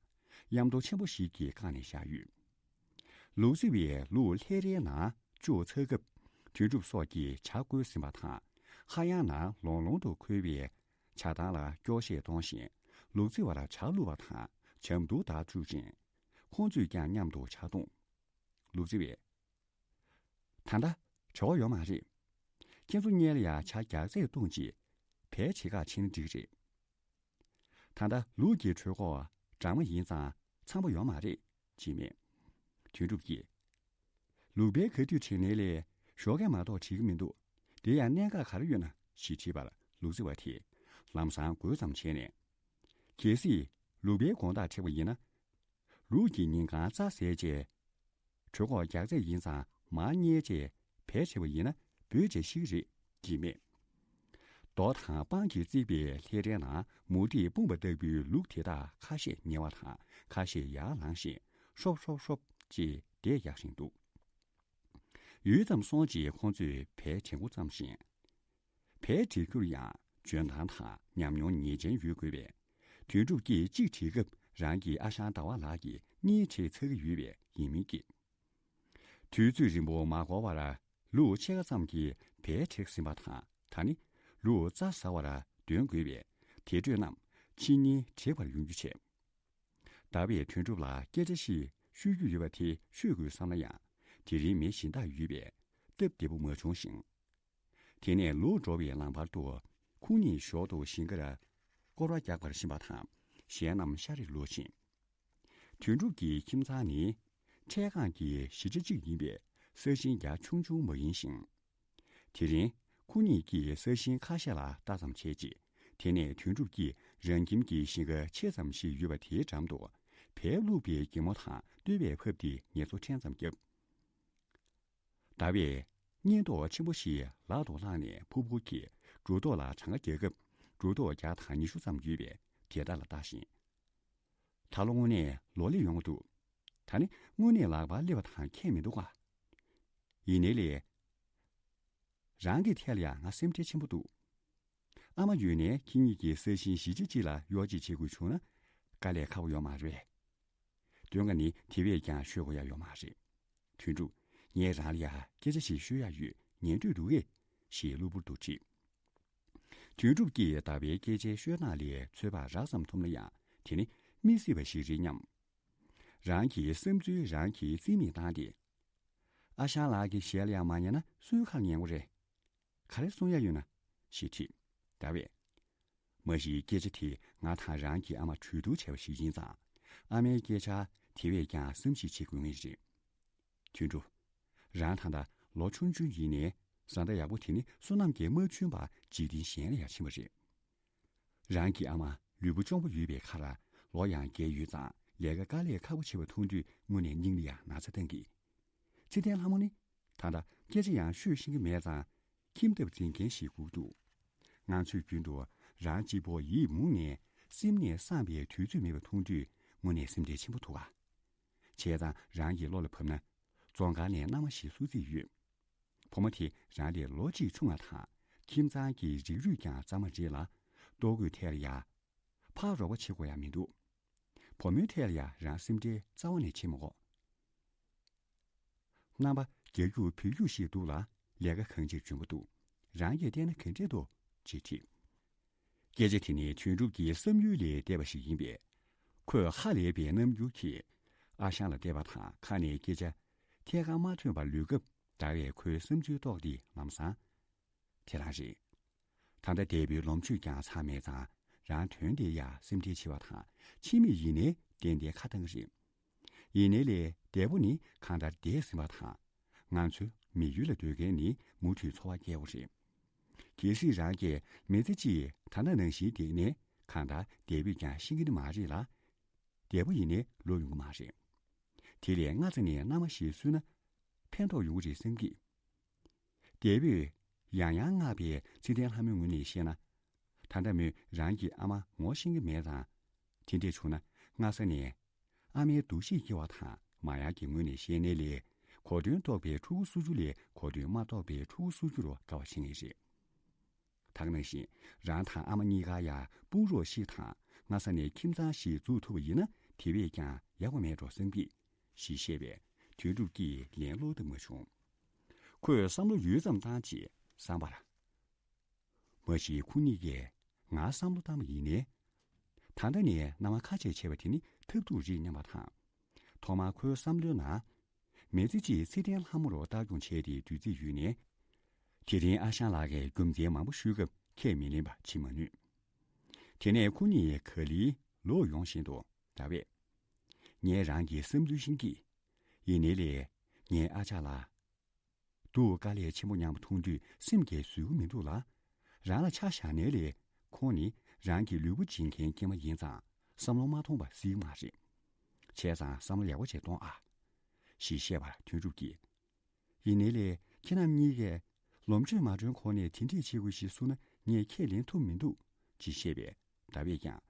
གཡམ་རྡོ་ཆེན་པོ་ཞིག་གིས་བཀང་ནས་བཞག་ཡོད། ལུག་རྫི་བས་ལུག་ལྷས་རའི་ནང་བཅུག་ཚར་སྐབས། དོན་གྲུབ་སོགས་ཀྱིས་ཇ་བསྐོལ་ཟིན་པ་དང་། ཧ་ཡང་ནང་ལོང་ལོང་དུ་ཁོལ་བའི་ཇ་ཐང་ལ་སྐྱོར་གཞས་གཏོང་བཞིན་ལུག་རྫི་བར་ཇ་བླུགས་པ་དང་ཇ་མདོག་དག་བཅུག་ཅིང་། ཁོང་ཚོས་ཀྱང་མཉམ་དུ་ཇ་འཐུང་། ལུག་རྫི་བས། ད་ལྟ་བྲེལ་བ་ཡོད་མ་རེད། ཁྱེད་ཚོ་གཉིས་ལ་ཡང་ཇ་རྒྱགས་ཚད་བཏུངས་རྗེས་བལ་བྲེག་གར་ཕྱིན་ན་འགྲིག་རེད། ད་ལྟ་ལུག་གི་གྲོད་ཁོག་གྲང་མོ་ཡིན་ཙང་འཚམ་པོ་ཡོད་མ་རེད་ཅེས་སྨྲས། དོན་གྲུབ་ཀྱིས། ལུག་བལ་ག་དུས་བྲེག་ནའི་ལས་ཞོགས་ཀས་མ་གཏོགས་བྲེག་གི་མི་འདུག་དེ་ཡང་གནད་འགག་ག་རེ་ཡོད་ན་ཞེས་དྲིས་པར་ལུག་རྫི་བ་དེས་ལམ་སང་དགོད་ཙམ་བྱས་ནས། གལ་སྲིད་ལུག་བལ་དགོང་དག་བྲེག་པ་ཡིན་ན། ལུག་གིས་ཉིན་གང་རྩྭ་ཟས་རྗེས། གྲོད་ཁོག་རྒྱགས་ཚད་ཡིན་ཙང་མར་བསྙལ་རྗེས་བལ་བྲེག་པ་ཡིན་ན་འབོལ་རྗེས་ཤི་གི་རེད་ཅེས་སྨྲས། རྡོ་དང་སྤང་གིས་བརྩིགས་པའི་ལྷས་རའི་ནང་མུ་ཏིག་སྤུངས་པ་ལྟ་བུའི་ལུག་དེ་དག་ཁ་ཤས་ཉལ་བ་དང་ཁ་ཤས་ཡར་ལངས་ཤིང་ཧྲོབ་ཧྲོབ་ཧྲོབ་ཅེས་བསྡད་ཡག་བཞིན་འདུག་ཡུད་ཙམ་སོང་རྗེས་ཁོང་ཚོས་བལ་བྲེག་འགོ་བརྩམས་ཤིང་། བལ་བྲེག་རྒྱུར་ཡང་འཇོན་ཐང་དང་ཉམས་མྱོང་ངེས་ཅན་ཡོད་དགོས་པས། དོན་གྲུབ་ཀྱིས་གཅིག་བྲེག་སྐབས་རང་གིས་ཨ་ཞང་ཟླ་བ་ལགས་ཀྱིས་གཉིས་བྲེག་ཚར་གྱི་ཡོད་པས་ཡིན་མིན་སྐྱེས། དུས་ཚོད་རིང་པོ་མ་འགོར་བར་ལུག་ཕྱེད་ཀ་ཙམ་གྱིས་བལ་བྲེགས་ཟིན་པ་དང་། ད་ནི་ལུག་རྩྭ་ཟ་བར་འདོན་དགོས་པས། དེ་སྤྲོད་རྣམས་ཕྱི་ཉིན་དྲེགས་པར་ཡོང་རྒྱུ་བྱས། ཟླ་བས་དོན་གྲུབ་ལ་སྐད་ཆ་ཞིག་ཤོད་རྒྱུ་ཡོད་པ་དེ་ཤོད་དགོས་བསམ་ན་ཡང་། དེ་རིང་མི་གཞན་དག་ཡོད་པས་སྟབས་བདེ་པོ་མ་བྱུང་ཞིང་། དེ་ནས་ལོག་འགྲོ་བའི་ལམ་བར་དུ་ཁོང་གཉིས་ཞོར་དུ་ཞིང་ཁར་སྐོར་བ་རྒྱག་པར་ཕྱིན་པ་དང་། གཞན་རྣམས་ཤ་རུས་ལུས་ཤིང་། དོན་གྲུབ་ཀྱི་ཁྱིམ་ཚང་ནི་འཕྲེད་ཁང་གི་བཞི་ཆ་གཅིག་ཡིན་པས་ས་ཞིང་རྒྱ་ཆུང་ཆུང་མ་ཡིན་ཞིང་། དེ་རིང་ཁོ་གཉིས་ཀྱིས་ས་ཞིང་ཁ་ཤས་ལ་ལྟ་ཙམ་བྱས་རྗེས། དེ་ནས་དོན་གྲུབ་ཀྱིས་རང་ཁྱིམ་གྱི་ཞིང་ཁ་ཆེ་ཙམ་ཞིག་ཡོད་པ་དེའི་འགྲམ་དུ་བལ་བླུགས་པའི་སྒྱེ་མོ་དང་སྟོད་སྦས་ཕབ་སྟེ་ངལ་གསོ་ཕྲན་ཙམ་བརྒྱབ། ཟླ་བས་གཉེན་རྟོག་ཆེན་པོ་ཞིག་ལག་ཏུ་བླངས་ནས་ཕུར་བུ་གྱིས་སྒྲོ་འདོགས་ལ་གྲངས་ཀ་རྒྱག་སྐབས། སྒྲོ་འདོགས་བརྒྱ་དང་ཉི་ཤུ་ཙམ་ཡོད་པས་དེ་དག་ལ་བལྟ་ཞིང་། ད་ལོ་དངོས་གནས་ལོ་ལེགས་ཡོང་གི་འདུག། ད་ནི་དངོས་གནས་ལག་པར་སླེབས་པ་དང་ཁྱད་མི་འདུག་ག། ཡིན་ནའི་ལས། རང་གི་ཐད་ལ་ཡང་ང་སེམས་ཁྲལ་ཆེན་པོ་འདུག། ཨ་མ་ཡོད་ནའི་ཁྱེད་གཉིས་ཀྱི་ས་ཞིང་གཞིས་ཆ་གཅིག་ལ་གཡོག་བྱེད་བྱེད་དགོས་བྱུང་ན་དཀའ་ལས་ཁག་པོ་ཡོད་མ་རེད། དོན་དག་ནི་དེ་བས་ཀྱང་ཤོད་དགོས་ཡ་ཡོད་མ་རེད། དོན་གྲུབ། ངས་རང་ལ་ཡ་སྐད་ཆ་ཞིག་ཤོད་ཡ་ཡོད། ཉན་འདོད་འདུག་གས། ཞེས་གློ་བུར་དུ་དྲིས། དོན་གྲུབ་ཀྱིས་ཟླ་བའི་སྐད་ཆའི་ཤོད་སྟངས་ལས་ཚོད་དཔག་རགས་ཙམ་ཐུབ་ན་ཡང་དེ་ནི་མི་སྲིད་པ་ཞིག་རེད་སྙམ། རང་གི་བསམ་ཚུལ་རང་གིས་རྩིས་མེད་བཏང་སྟེ། ཨ་ཞང་ལགས་ཀྱི་ཞལ་ལ་ཡང་མ་ཉན་ན་སུའི་ཁ་ལ་ཉན་དགོས་རེད། ག་རེ་གསུང་ཡ་ཡོད་ན། ཞེས་དྲིས། ཟླ་བས། མ་གཞི་སྐད་ཆ་དེ་ང་དང་རང་གི་ཨ་མ་གྲོས་བསྡུར་བྱས་པ་ཞིག་ཡིན་ཙང་། ཨ་མའི་སྐད་ཆར་དེ་བས་ཀྱང་བསམ་གཞིག་བྱེད་དགོས་ངེས་རེད། དོན་གྲུབ། རང་ད་ལྟ་ལོ་ཆུང་ཆུང་ཡིན་ནའི་བཟའ་ཟླ་ཡག་པོ་དེ་ནི་བསོད་ནམས་ཀྱིས་མ་འཆུན་པར་འཇིག་རྟེན་གཞན་ལ་ཡང་ཕྱིན་པ་རེད། རང་གི་ཨ་མ་ལུས་པོ་གཅོང་པོ་ཡོད་པའི་ཁར་ལོ་ཡང་རྒས་ཡོད་ཙང་ལས་ཀ་དཀའ་ལས་ཁག་པོ་བྱེད་པ་མཐོང་དུས་དངོས་གནས་སྙིང་ལ་ཡང་ན་ཚ་བཏང་གི། ཚེ་བརྟན་ལྷ་མོ་ནི་ད་ལྟ་སྐད་ཆ་ཡང་ཤོད་ཤེས་ཀྱི་མེད་ཙང་ཁྱིམ་ཐབ་འཛིན་མཁན་ཞིག་སྒུག་འདུག། ང་ཚོས་རྒྱུན་དུ་རང་གཅིག་པོ་ཡིད་མུག་ནས་སེམས་ནས་བསམ་པའི་དུས་ཚོད་མེད་པ་མཐོང་དུས་དངོས་གནས་སེམས་ཁྲལ་ཆེན་པོ་འདུག་ག། བྱས་ཙང་རང་གི་བློ་ལ་བབས་ན། རྫོང་མཁར་ནས་མནའ་མ་ཞིག་བསུ་རྩིས་ཡོད། བུ་མོ་དེ་རང་ལས་ལོ་གཅིག་ཆུང་བ་དང་། ཁྱིམ་ཚང་གི་རིགས་རུས་ཀྱང་གཙང་མ་རེད་ལ། ལྟོ་གོས་ཐད་ལ་ཡ། ཕར་རོགས་པ་བྱེད་དགོས་ཡ་མི་འདུག། བུ་མོའི་ཐད་ལ་ཡ་རང་སེམས་ཁྲལ་རྩ་བ་ནས་བྱེད་མི་དགོས། རྣམ་པ་རྒྱ་རྒྱུག་བོད་རྒྱུག་ཞིག་འདུག་ལ། ལས་ཀ་གང་ཅིར་འཇོན་པོ་འདུག། རང་གིས་བལྟས་ན་ག་འདྲས་འདུག་ཅེས་དྲིས། སྐད་ཆ་དེ་ནི་དོན་གྲུབ་ཀྱི་བསམ་ཡུལ་ལས་འདས་པ་ཞིག་ཡིན་པས། ཁོས་ཧ་ལས་པའི་རྣམ་འགྱུར་གྱིས་ཨ་ཞང་ལ་བལྟས་པ་དང་། ཁ་ནས་སྐད་ཆ་ཐད་ཀར་མ་ཐོན་པར་ལུས་སྐབས། ཟླ་བས་ཁོའི་བསམ་ཚུལ་རྟོགས་ཏེ་ལམ་སང་། དེ་རང་རེད། ད་ལྟ་འདས་པོའི་ལོ་མཆོད་ཀྱང་ཚར་མེད་ཙང་། རང་དོན་དེ་ཡ་སེམས་ཁྲལ་ཆེ་བ་དང་། ཕྱི་མིག་ཡིན་ནའི་ཏན་ཏན་ཁ་བཏང་གི་རེད། ཡིན་ནའི་ལས་འདས་པོ་ནི་གང་ལྟར་འདས་ཟིན་པ་དང་། ང་ཚོ་མི་ཡུལ་ལ་སྡོད་མཁན་ནི་མུ་མཐུད་འཚོ་བ་སྐྱེལ་བ་རེད། གལ་སྲིད་རང་གིས་མི་ཚེ་གཅིག་ད་ལྟ་ནང་བཞིན་བསྡད་ནས་གང་ལྟར་འདས་པོས་ཀྱང་ཤེས་ཀྱི་ནི་མ་རེད་ལ། འདས་པོ་ཡིན་ནའི་ལོ་ཡོང་གི་མ་རེད། དེ་ལས་སྔ་ས་ནས་མནའ་མ་ཞིག་བསུས་ན་ཕན་ཐོགས་ཡོང་གི་རེད་བསམ་གི། འདས་པོས་ཡང་ཡང་མངགས་པའི་ཚེ་བརྟན་ལྷ་མོའི་ངོས་ནས་བཤད་ན། ད་ལྟ་མོས་རང་གི་ཨ་མ་ངོ་ཤེས་ཀྱི་མེད་ཙང་། དེ་འདྲས་བྱུང་ན་སྔ་ས་ནས་ཨ་མའི་འདུ་ཤེས་སྐྱེ་བ་དང་། མ་ཡར་གྱི་ངོས་ནས་བཤད་ནའི་ལས་གོ་དོན་རྟོགས་པའི་ཕྲུ་གུ་བསུ་རྒྱུ་ལས་གོ་དོན་མ་རྟོགས་པའི་ཕྲུ་གུ་བསུ་རྒྱུ་རུ་དགའ་བ་བྱེད་ངེས་རེད། ད་ག་ནང་བཞིན་རང་དང་ཨ་མ་གཉིས་ཀ་ཡང་དཔུང་རོགས་ཤིག་དང་སྔ་ས་ནས་ཁྱིམ་ཚང་ཞིག་འཛུགས་ཐུབ་པ་ཡིན་ན་དེ་བས་ཀྱང་ཡག་པོ་མེད་འགྲོ་བསམ་གི། ཞེས་བཤད་པས་དོན་གྲུབ་ཀྱིས་ལན་བསློགས་ཐུབ་མ་བྱུང་། ཁོས་བསམ་བློ་ཡུད་ཙམ་བཏང་རྗེས་བསམ་པར། མ་གཞི་ཁོ་གཉིས་ཀས་ང་བསམ་བློ་བཏང་བ་ཡིན་ནའི། ད་ལྟ་ནས་མནའ་མ་ཁ་ཆད་བྱས་པ་དེ་ནི་ཐབས་སྡུག་རེད་སྙམ་པ་དང་། ཐོག་མར་ཁོའི་བསམ་བློའི་ནང་། མི་ཚེ་གཅིག་ཚེ་བརྟན་ལྷ་མོ་རུ་ལྟ་སྐྱོང་བྱས་ཏེ་སྡོད་རྩིས་ཡོད་ནའི། དེ་རིང་ཨ་ཞང་ལགས་ཀྱིས་རྒྱུ་མཚན་མང་པོ་ཞུས་སྐབས་ཁས་མི་ལེན་པ་བྱེད་མ་ནུས། དེ་ནས་ཁོ་གཉིས་ག་ལེར་ལོག་ཡོང་བཞིན་དུ་ཟླ་བས། ངས་རང་གི་བསམ་ཚུལ་ཤེས་ཀྱི། ཡིན་ནའི་ལས་ངའི་ཨ་ཅག་ལ། སྡུག་དཀའ་ལས་ཆེན་པོ་མྱངས་པ་མཐོང་དུས་སེམས་ཀྱིས་བཟོད་ཀྱི་མི་འདུག་ལ། རང་ལ་ཆ་བཞག་ནའི་ལས་ཁོང་ནི་རང་གི་ལུས་པོ་སྦྱིན་མཁན་སྐྱེས་མ་ཡིན་ཙང་བསམ་བློ་མ་ཐོངས་པ་སྲིད་མ་རེད། བྱས་ཙང་བསམ་བློ་ཡག་པོ་བྱས་གཏོང་ཨ། ཞེས་བཤད་པར་དོན་གྲུབ་ཀྱིས། ཡིན་ནའི་ལས་ཁྱེད་རྣམ་གཉིས་ཀས་ལོ་མཆོད་མ་གྲོན་གོང་ནས་དེ་འདྲས་བྱེད་དགོས་ཞེས་གསུངས་ན་ངས་ཁས་ལེན་ཐུབ་མི་འདུག་ཅེས་བཤད་པས་ཟླ་བས་ཀྱང་།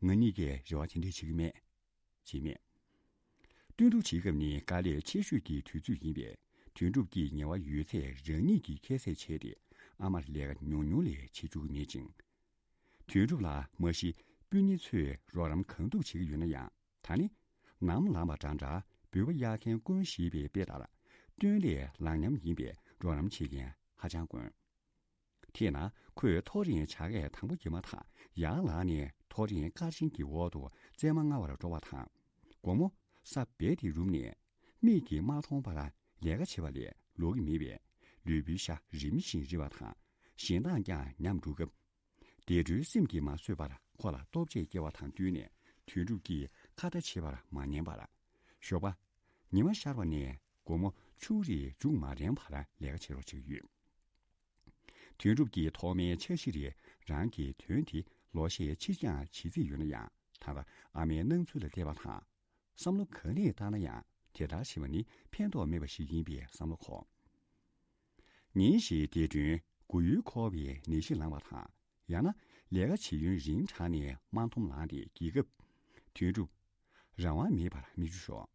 ང་གཉིས་ཀས་རེ་བ་དེ་འདྲས་བྱེད་ཀྱི་མེད། ཅེས་སྨྲས། སྟོན་ཐུག་བྱེད་སྐབས་ནི་དཀའ་ལས་ཆེ་ཤོས་ཀྱི་དུས་ཚོད་ཡིན་པས་དོན་གྲུབ་ཀྱིས་ཉེ་བ་ཡོད་ཚད་རང་ཉིད་ཀྱིས་ཁྱད་བསད་བྱས་ཏེ་ཨ་མར་ལས་ཀ་ཉུང་ཉུང་ལས་བྱེད་བཅུག་གི་མེད་ཅིང་། དོན་གྲུབ་ལ་མ་གཞི་སྤུན་ཉེ་ཚོས་རོགས་རམ་གང་ཐུབ་བྱེད་ཀྱི་ཡོད་ན་ཡང་། ད་ནི་ནམ་ལངས་པ་འདྲ་འདྲ་འབོད་པ་གཡར་མཁན་དཀོན་ཞེས་པའི་དཔེ་ལྟར། སྟོན་ལས་ལངས་ཉམས་ཡིན་པས་རོགས་རམ་བྱེད་མཁན་ཧ་ཅང་དཀོན། དེས་ན་ཁོས་ཐོ་རེངས་བྱ་གས་དང་པོ་བརྒྱབ་མ་ཐག་ཡར་ལངས་ནས་ཐོ་རེངས་སྐར་ཆེན་གྱི་འོག་ཏུ་རྩེད་མ་མངའ་བར་འགྲོ་བ་དང་། དགོང་མོ་ས་རྦད་དེ་རུབ་ནས་མིག་གིས་མ་མཐོང་བར་ལས་ཀ་བྱེད་པ་ལས་ལོག་གི་མེད་པས། ལུས་པོའི་ཤ་རིམ་བཞིན་རིལ་བ་དང་ཞེ་སྡང་ཀྱང་ཉམས་འགྲོ་སྐབས། བདེ་སྒྲོལ་སེམས་ཀྱིས་མ་བཟོད་པར་ཁོ་ལ་ལྟོ་ཆས་བསྐྱལ་བ་དང་བསྟུན་ནས་དོན་གྲུབ་ཀྱིས་ཁ་ཏ་བྱེད་པར་མ་ཉན་པར། ཞོགས་པ་ཉི་མ་ཤར་བ་ནས་དགོང་མོ་ཕྱུགས་རིགས་མཇུག་མ་རན་བར་ལས་ཀ་བྱེད་རོགས་བྱེད་ཀྱི་ཡོད། དོན་གྲུབ་ཀྱི་ཐོག་མའི་འཆར་གཞི་རེད། རང་གི་དོན་དེ་ལོ་ཤས་ཕྱིར་འགྱངས་བྱེད་རྩིས་ཡོད་ན་ཡང་། ད་ལྟ་ཨ་མའི་སྣང་ཚུལ་ལ་བལྟས་པ་དང་། བསམ་བློ་ག་ནས་བཏང་ན་ཡང་དེ་ལྟར་བྱེད་པ་ནི་ཕན་ཐོགས་མེད་པ་ཞིག་ཡིན་པའི་བསམ་བློ་འཁོར། ཉིན་ཞིག་བདེ་སྒྲོན་མགོ་ཡུ་འཁོར་བའི་ནད་གཞི་ལངས་པ་དང་། ཡང་ན་ལས་ཀ་བྱེད་ཡུན་རིང་དྲགས་ནས་དམར་འཐོམ་ལངས་ཏེ་འགྱིག་སྐབས། དོན་གྲུབ་རང་དབང་མེད་པར་མིག་ཆུ་ཤོར།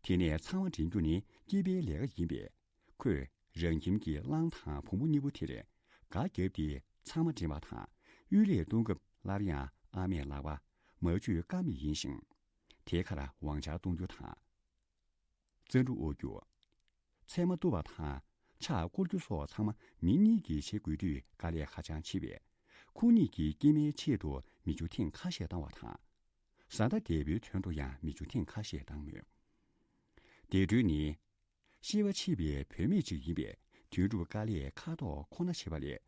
དེ་ནས་ཚང་མ་དྲན་རྒྱུ་ནི་སྐྱིད་པའི་ལས་ཀ་ཡིན་པས། ཁོས་རང་ཁྱིམ་གྱི་གླང་དང་བུ་མོ་གཉིས་པོ་དེར་སྒ་བརྒྱབ་སྟེ་ཚང་མ་དྲན་པ་དང་། གཡུལ་ལས་གཏོང་སྐབས་སླར་ཡང་ཨ་མས་ལག་པ་མ་བཅོས་ཀ་མེད་ཡིན་ཞིང་། དེའི་ཁར་དབང་ཆ་གཏོང་རྒྱུ་དང་། རྩ་འབྲུ་དབོར་རྒྱུ། ཚལ་མ་གཏུབ་པ་དང་ཕྱག་བསྐོར་རྒྱུ་སོགས་ཚང་མ་མི་གཉིས་ཀྱིས་བྱེད་དགོས་དུས་དཀའ་ལས་ཧ་ཅང་ཆེ་བས། ཁོ་གཉིས་ཀྱིས་སྐྱེས་མའི་ཆེད་དུ་མི་ཆུ་ཐེངས་ཁ་ཤས་བཏང་བ་དང་། བཟའ་ཟླ་འདས་པོའི་དོན་དུ་ཡང་མི་ཆུ་ཐེངས་ཁ་ཤས་བཏང་མོད། བདེ་སྒྲོན་ནི་ཤེས་པ་ཆེ་བའི་བུད་མེད་ཅིག་ཡིན་པས། དོན་གྲུབ་དཀའ་ལས་ཁ་དོག་ཁོ་ན་བྱེད་པ་ལས།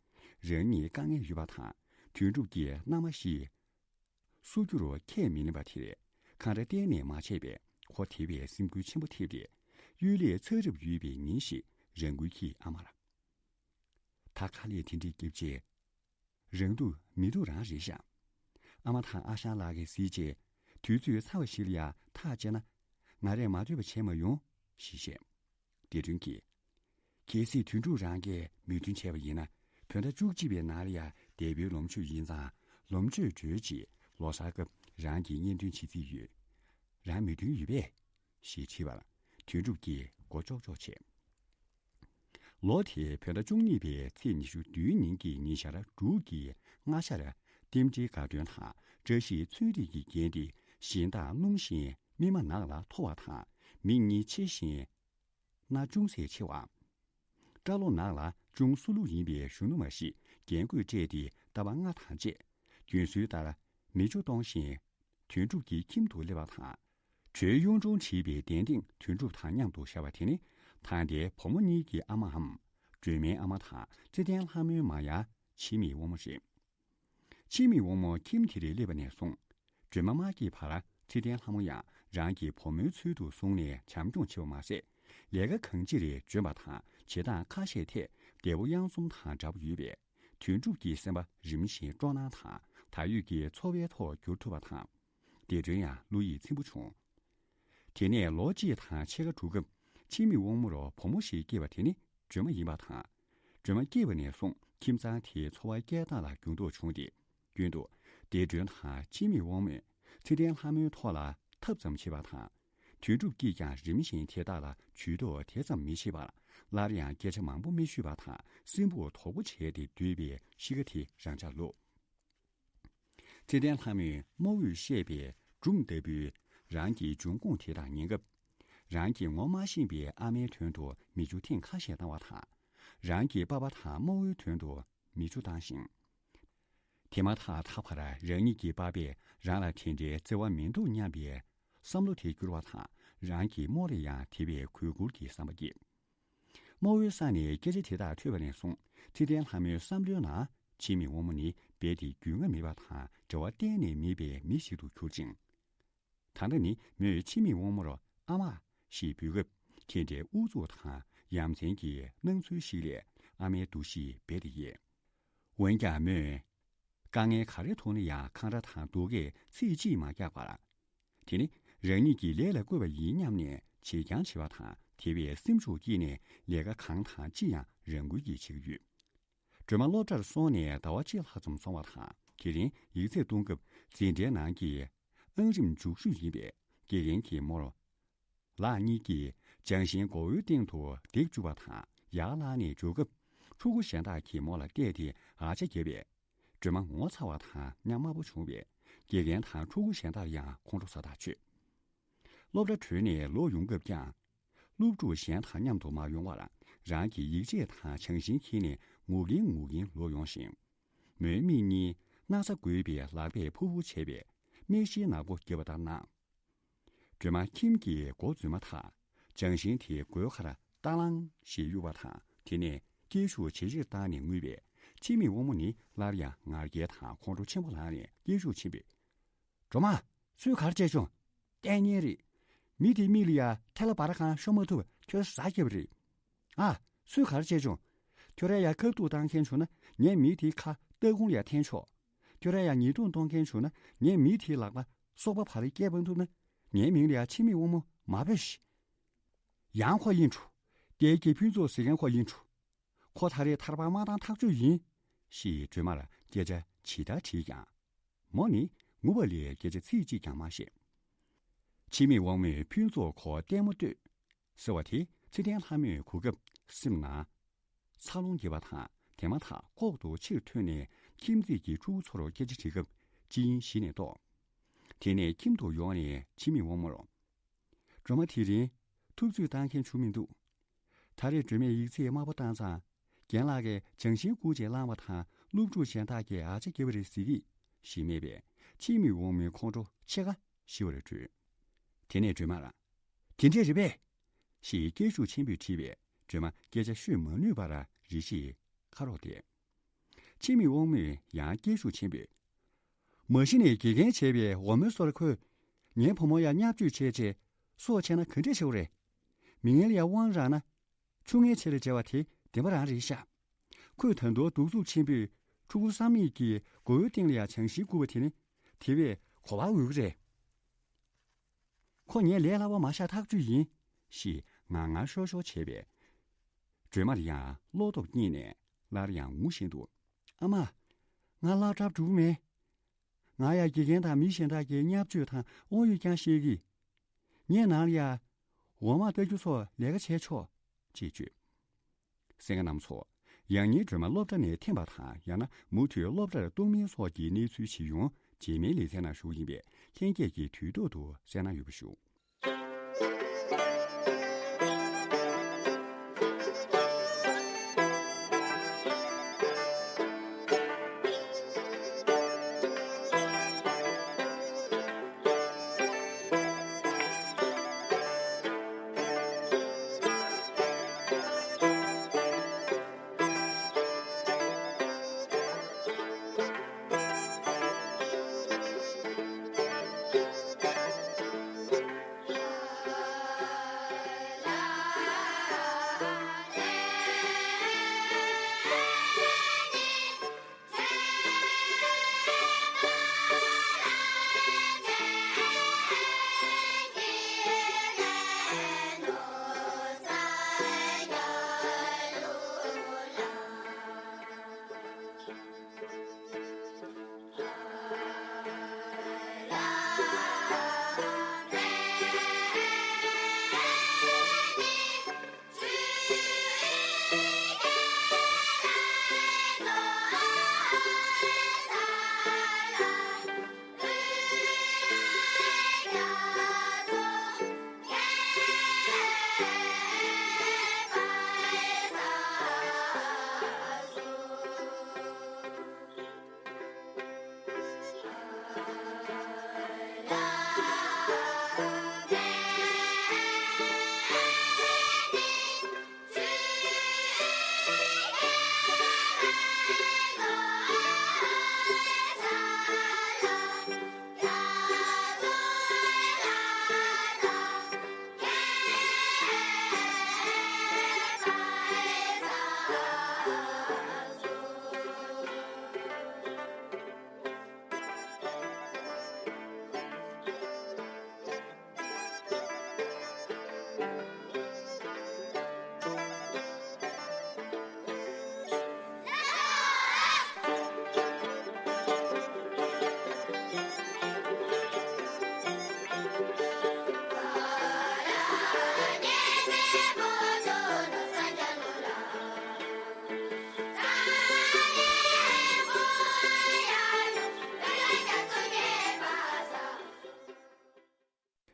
རང་ཉིད་དཀའ་ངལ་ཡོད་པ་དང་། དོན་གྲུབ་ཀྱི་མནའ་མ་ཞིག་སུ་རྒྱུར་ཁས་མི་ལེན་པ་དེར་ཁ་འདྲ་གཏན་ནས་མ་བྱས་པས། ཁོ་དེ་བས་སེམས་འགུལ་ཆེན་པོ་ཐེབས་ཏེ། གཡུལ་ལས་ཚར་རབས་ཡོད་པའི་ཉིན་ཞིག་རང་འགུལ་གྱིས་ཨ་མར། ད་དཀའ་ལས་དེ་འདྲའི་བརྒྱབ་རྗེས། རང་སྡུག་མི་སྡུག་རང་རེད་ཤག་ཨ་མ་དང་ཨ་ཞང་ལགས་ཀྱིས་གཟིགས་རྗེས། དུས་ཚོད་ཚ་བ་ཞིག་ལ་ཡང་ཐག་བཅད་ན། ང་རས་མ་འདོད་པ་བྱས་མ་ཡོང་། ཞེས་བཤད། བདེ་སྒྲོན་གྱིས། གལ་སྲིད་དོན་གྲུབ་རང་གིས་མོས་མཐུན་བྱས་པ་ཡིན་ན། བོད་ཟླ་བཅུ་གཅིག་པའི་ནང་ལ་ཡང་འདས་པོའི་ལོ་མཆོད་ཡིན་ཙང་། ལོ་མཆོད་གྲོལ་རྗེས་ལོ་གསར་སྐབས་རང་གིས་གཉེན་སྟོན་བྱེད་རྩིས་ཡོད། རང་མོས་མཐུན་ཡོད་པས། ཞེས་དྲིས་པར་དོན་གྲུབ་ཀྱིས་མགོ་ལྕོག་ལྕོག་བྱས། ལོ་དེའི་བོད་ཟླ་བཅུ་གཉིས་པའི་ཚེས་ཉི་ཤུ་བདུན་ཉིན་གྱི་ཉིན་ཞག་དྲུག་གི་སྔ་ཞག་རྟེན་འབྲེལ་དགའ་སྟོན་དང་བཀྲ་ཤིས་ཚུལ་ཁྲིམས་ཀྱི་རྒྱན་ཏེ་གཞན་དག་སྣུམ་ཞིང་སྨིན་མ་ནག་ལ་མཐོ་བ་དང་། མིག་གཉིས་ཆེ་ཞིང་སྣ་ཅུང་ཟད་ཆེ་བ། སྐྲ་ལོ་ནག་ལ་ཅུང་སུ་ལུ་ཡིན་པའི་གཞོན་ནུ་མ་ཞིག་རྒྱན་གོས་སྤྲས་ཏེ་རྟ་པ་ལྔ་དང་བཅས་རྒྱུན་སྲོལ་ལྟར་མེ་ཆུ་གཏོང་བཞིན་དོན་གྲུབ་ཀྱི་ཁྱིམ་དུ་སླེབས་པ་དང་། བྲོས་གཡུང་དྲུང་བྲིས་པའི་གདན་སྟེང་དོན་གྲུབ་དང་མཉམ་དུ་བཞག་པ་དེ་ནི་ད་ལྟའི་བུ་མོ་གཉིས་ཀྱི་ཨ་མའམ། སྒྲོལ་མའི་ཨ་མ་དང་ཚེ་བརྟན་ལྷ་མོའི་མ་ཡང་འཆི་མེད་དབང་མོ་རེད། འཆི་མེད་དབང་མོ་ཁྱིམ་དེར་སླེབས་པ་ནས་བཟུང་། སྒྲོལ་མ་མ་སྐྱེས་བར་ཚེ་བརྟན་ལྷ་མོ་ཡང་རང་གི་བུ་མོའི་ཚུལ་དུ་བཟུང་ནས་བྱམས་སྐྱོང་བྱེད་པ་མ་ཟད། ལས་ཀ་གང་ཅིར་འཇོན་པ་དང་བྱེད་སྟངས་ཁ་ཤས་ཐད་འདས་པོ་གཡང་འཛོམས་དང་འདྲ་པོ་ཡོད་པས། དོན་གྲུབ་ཀྱི་སེམས་པ་རིམ་བཞིན་སྤྲོ་སྣང་དང་དར་ཡོད་ཀྱི་འཚོ་བའི་ཐོག་འགྱུར་ཐུབ་པ་དང་། བདེ་སྒྲོན་ཡང་བློ་ཡིད་ཚིམ་པོ་བྱུང་། དེ་ནས་ལོ་གཅིག་དང་ཕྱེད་ཀ་འགྲོ་སྐབས་འཆི་མེད་དབང་མོར་བུ་མོ་ཞིག་སྐྱེས་པ་དེ་ནི་སྒྲོལ་མ་ཡིན་པ་དང་། སྒྲོལ་མ་སྐྱེས་པ་ནས་བཟུང་ཁྱིམ་ཚང་དེའི་འཚོ་བ་སྐྱེལ་སྟངས་ལ་འགྱུར་ལྡོག་བྱུང་སྟེ། རྒྱུན་དུ་བདེ་སྒྲོན་དང་འཆི་མེད་དབང་མོས་ཚེ་བརྟན་ལྷ་མོའི་ཐོག་ལ་འཐབ་ཙམ་བྱེད་པ་དང་། དོན་གྲུབ་ཀྱིས་ཀྱང་རིམ་བཞིན་དེ་དག་ལ་ཇུས་གཏོགས་དེ་ཙམ་མི་བྱེད་པར། སླར་ཡང་སྐད་ཆ་མང་པོ་མི་ཤོད་པ་དང་། སེམས་པོ་དོག་པོ་བྱས་ཏེ་སྡོད་པའི་གཤིས་ཀ་དེ་རང་འཇགས་ལུས། ཚེ་བརྟན་ལྷ་མོས་རྨོ་བོས་བཤད་པའི་སྒྲུང་ལྟ་བུའི་རང་གི་འབྱུང་ཁུངས་དེ་དག་ཉན་སྐབས། རང་གིས་ངོ་མ་ཤེས་པའི་ཨ་མའི་དོན་དུ་མེ་ཆུ་ཐེངས་ཁ་ཤས་བཏང་བ་དང་། རང་གི་པ་ཕ་དང་རྨོ་བོའི་དོན་དུ་མེ་ཆུ་བཏང་ཞིང་། དེ་མ་ཐག་ད་བར་རང་ཉིད་ཀྱི་པ་ཕས་རང་ལ་དེ་འདྲའི་བརྩེ་བ་མི་འདུག་སྙམ་པའི་བསམ་བློ་དེ་འགྱུར་བ་དང་། རང་གི་རྨོ་ལ་ཡང་དེ་བས་གུས་བཀུར་གྱི་བསམ་པ་སྐྱེས། རྨོ་བོའི་ས་ནས་སྐད་ཆ་དེ་དག་ཐོས་པ་ནས་བཟུང་། ཚེ་བརྟན་ལྷ་མོའི་བསམ་བློའི་ནང་། འཆི་མེད་དབང་མོ་ནི་རྦད་དེ་རྒྱུས་མངའ་མེད་པ་དང་། འབྲེལ་བ་གཏན་ནས་མེད་པའི་མི་ཞིག་ཏུ་གྱུར་ཅིང་། ད་ལྟ་ནི་མོས་འཆི་མེད་དབང་མོར་ཨ་མ་ཞེས་འབོད་སྐབས། དེ་འདྲའི་ཨུ་ཚུགས་དང་ཡ་མཚན་གྱི་སྣང་ཚུལ་ཞིག་ལས་ཨ་མའི་འདུ་ཤེས་རྦད་དེ་ཡལ། འོན་ཀྱང་མོས། དཀའ་ངལ་ག་རེ་ཐུག་ན་ཡང་འཁང་ར་དང་སྡུག་སྐད་ཚིག་གཅིག་མ་རྒྱག་པར། དེ་ནི་རང་ཉིད་ཀྱིས་ལས་ལ་བཀོད་པ་ཡིན་སྙམ་ནས་བྱེད་རྐྱང་བྱེད་པ་དང་། དེ་བས་སེམས་ཤུགས་སྐྱེས་ནས་ལས་ཀ་གང་དང་ཅི་ཡང་རང་འགུལ་གྱིས་བྱེད་ཀྱི་ཡོད། སྒྲོལ་མ་སློབ་གྲྭར་སོང་ནས་ཟླ་བ་གཅིག་ལྷག་ཙམ་སོང་བ་དང་། དེ་རིང་ཡིག་ཚད་གཏོང་སྐབས་འཛིན་གྲྭའི་ནང་གི་ཨང་རིམ་མཇུག་ཤོས་ཡིན་པས། དགེ་རྒན་གྱིས་མོར། ལགས་གཉིས་ཀྱིས་སྦྱང་ཤིང་མགོ་བོའི་སྟེང་དུ་འདེགས་བཅུག་པ་དང་། ཡར་ལངས་ནས་འགྲོ་སྐབས། ཕྲུ་གུ་གཞན་དག་གིས་མོ་ལ་བལྟས་ཏེ་ཨ་ཅག་བརྒྱབ་པས། སྒྲོལ་མ་ངོ་ཚ་བ་དང་ཉམ་དམའ་པོ་བྱུང་བས། དགེ་རྒན་དང་ཕྲུ་གུ་གཞན་དག་ཡང་ཁོང་ཁྲོ་ཟ་ཐག་ཆོད། སློབ་གྲྭ་གྲོལ་ནས་ལོག་ཡོང་སྐབས་ཀྱང་། སློབ་ཕྲུག་གཞན་དང་མཉམ་དུ་མ་ཡོང་བར། རང་གི་ཡིག་ཆས་དང་སྦྱང་ཤིང་འཁྱེར་ནས་ ངུ་གིན་ངུ་གིན་ལོག་ཡོང་ཞིང་། མོའི་མིག་གཉིས་ན་ཚ་འགུལ་བའི་ལག་པས་ཕུར་ཕུར་བྱས་པས་མིག་ཤེལ་ནག་པོ་བརྒྱབ་པ་ལྟར་སྣང་། སྒྲོལ་མ་ཁྱིམ་གྱི་སྒོ་འཛུལ་མ་ཐག་ལྗང་ཤིང་དེའི་མགོའི་ཁར་ཏ་ལང་ཞེས་གཡུགས་པ་དང་། དེ་ནས་སྐད་ཤུགས་ཇེ་ཆེར་བཏང་ནས་ངུས་པས། འཆི་མེད་དབང་མོ་ནི་སླར་ཡང་ངར་སྐད་དང་ཁོང་ཁྲོ་ཆེན་པོ་ལངས་ནས་སྐད་ཤུགས་ཆེན་པོས། སྒྲོལ་མ། སུས་ག་རེ་བྱས་བྱུང་། ལྟས་ངན་རེད། མི་དེའི་མིག་ལ་ཡ་ཐལ་བ་འབར་གང་ཤོར་མ་ཐུབ་ཁྱོད་ཟ་རྒྱབ་རེད། ཨ། སུས་ག་རེ་བྱས་བྱུང་། ཁྱོད་ར་ཡ་ཁ་ཐུག་བཏང་མཁན་བྱུང་ན་ངས་མི་དེའི་ཁ་ལྟག་ཁུང་ལ་ཡ་འཐེན་ཆོག་ཁྱོད་ར་ཡ་ཉེས་རྡུང་གཏོང་མཁན་བྱུང་ན་ངས་མི་དེའི་ལག་པ་སོག་པ་བར་ལ་སྐྱེལ་བ་ཐུབ་ན། ངའི་མིང་ལ་ཡ་འཆི་མེད་དབང་མོ་མ་འབོད་ཤིག་ཡང་ཁོ་ཡིན་འགྲོ། ལྟས་ཀྱི་ཕུན་ཚོགས་ཟེར་མཁན་ཁོ་ཡིན་འགྲོ། ཁོ་ད་རེས་ཐར་པ་མ་བཏང་ཐག་ཆོད་ཡིན། ཞེས་སྒྲོལ་མར་སྐད་ཆ་ཇི་ལྟར་དྲིས་ཀྱང་། མོ་ནི་ངུ་བ་ལས་སྐད་ཆ་ཚིག་གཅིག་ཀྱང་མ་བཤད། འཆི་མེད་དབང་མོས་ཕུན་ཚོགས་ཁོ་ལྟད་མོ་ལྟོས། ཟེར་བ་དེ་ཚེ་བརྟན་ལྷ་མོས་གོ་སྐབས་སེམས་ནང་། འཚར་ལོངས་རྒྱས་པ་དང་དེ་མ་ཐག་ལྐོག་ཏུ་ཕྱིར་ཐོན་ནས་ཁྱིམ་མཚེས་ཀྱི་ཕྲུ་གུ་ཚོར་སྐད་ཆ་དྲི་སྐབས་ཅི་ཡིན་གཞི་ནས་རྟོགས། དེ་ནས་ཁྱིམ་དུ་ཡོང་ནས་འཆི་མེད་དབང་མོར། སྒྲོལ་མ་དེ་རིང་ཐུབ་ཚོད་བཏང་མཁན་བྱུང་མི་འདུག་ད་རེས་སྒྲོལ་མས་ཡིག་ཚད་དམའ་པོ་བཏང་ཙང་རྒན་ལགས་ཀྱིས་ལྗང་ཤིང་བསྐུར་བྱས་བླངས་པ་དང་སློབ་ཕྲུག་གཞན་དག་གིས་ཨ་ཅག་བརྒྱབ་པ་རེད་ཟེར་གྱིས་ཞེས་སྨྲས་པས། འཆི་མེད་དབང་མོའི་ཁོང་ཁྲོ་ཕྱེད་ཀ་ཞི་བར་གྲོལ། དེ་ནས་སྒྲོལ་མར། དེ་འདྲས་རེད་པས། ཞེས་སྐད་ཤུགས་ཆེན་པོས་དྲིས་པས་སྒྲོལ་མ་སྐད་ཆ་ཤོད་མ་ནུས་པར་རེ་ཞིག་ཁ་རོག་བསྡད། འཆི་མེད་དབང་མོས་ཡང་སྐད་ཤུགས་ཆེན་པོས། མ་གཞི་ནས་དགེ་རྒན་བྱས་པའི་འོ་མའི་སོར་ཁོས་ངའི་བུ་མོ་ཡ་བརྙས་བཅོས་བྱས་རྗེས་སྲོག་ཆད་ན་ག་འདྲས་བྱེད་རེད། མི་ངན་ལ་ཡ་དབང་རག་ན་ཆུང་ངེས་བྱེད་ལ་བྱ་བ་དེ་བདེན་པ་རང་རེད་ཤག་ཁོས་ད་དུང་གདུག་རྩུབ་ཆེན་པོས་ཕྲུ་གུ་བསམ་ཡས་ཀྱི་མགོ་བོའི་སྟེང་ལ་ཡ་ལྗང་ཤིང་བསྐུར་བ་དེ་ནི་དེ་བས་གོ་བ་འོས་ཀྱི་རེད། ཁོ་ངའི་ལས་སླ་བ་མ་བཞག་ཐག་ཆོད་ཡིན། ཞེས་ངར་ངར་ཤོར་ཤོར་བྱས་པས། སྒྲོལ་མར་ཡང་བློ་སྟོབས་རྙེད་ནས་སླར་ཡང་ངུ་བཞིན་དུ། ཨ་མ། ང་བརླག་གྲབས་འགྲོ་གི་མེད། ང་ཡ་དགེ་རྒན་དང་མི་གཞན་དག་གིས་བརྙས་བཅོས་དང་དབང་ཡོད་རྐྱང་བཤད་གི། ངས་ནང་ལ་ཡ། འོ་མ་ལྟ་རྒྱུ་སོགས་ལས་ཀ་བྱས་ཆོག་ཅེས་བརྗོད། གསན་མཁན་རྣམ་ཚོ། ཡང་སྙིང་སྒྲོལ་མ་སློབ་གྲྭ་ནས་འཐེན་པ་དང་ཡང་ན་མུ་མཐུད་སློབ་གྲྭར་གཏོང་མིན་སོགས་ཀྱི་གནས་ཚུལ་ཇི་ཡོང་རྗེས་མའི་ལེ་ཚན་ནང་ཞུགས་ཡིན་པས་ལྷན་རྒྱས་ཀྱིས་དུས་ཐོག་ཏུ་གསན་གནང་ཡོད་པ་ཞུ།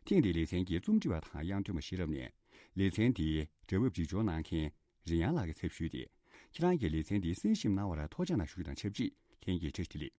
ཐེངས་འདིའི་ལེ་ཚན་གྱི་རྩོམ་སྒྲིག་པ་དང་དབྱངས་སྟོན་པ་ཤེས་རབ་ནས། ལེ་ཚན་འདིའི་སྒྲ་ཕབ་སྒྲིག་སྦྱོར་གནང་མཁན་རིན་ཡང་ལགས་ཀྱི་ཚབ་ཞུས་ཏེ། ཁྱེད་རང་གིས་ལེ་ཚན་འདི་གསན་ཞིབ་གནང་བར་ཐུགས་རྗེ་ཆེ་ཞུ་རྒྱུ་དང་ཆབས་ཅིག་ལྷན་རྒྱས་བཀྲ་ཤིས་བདེ་ལེགས།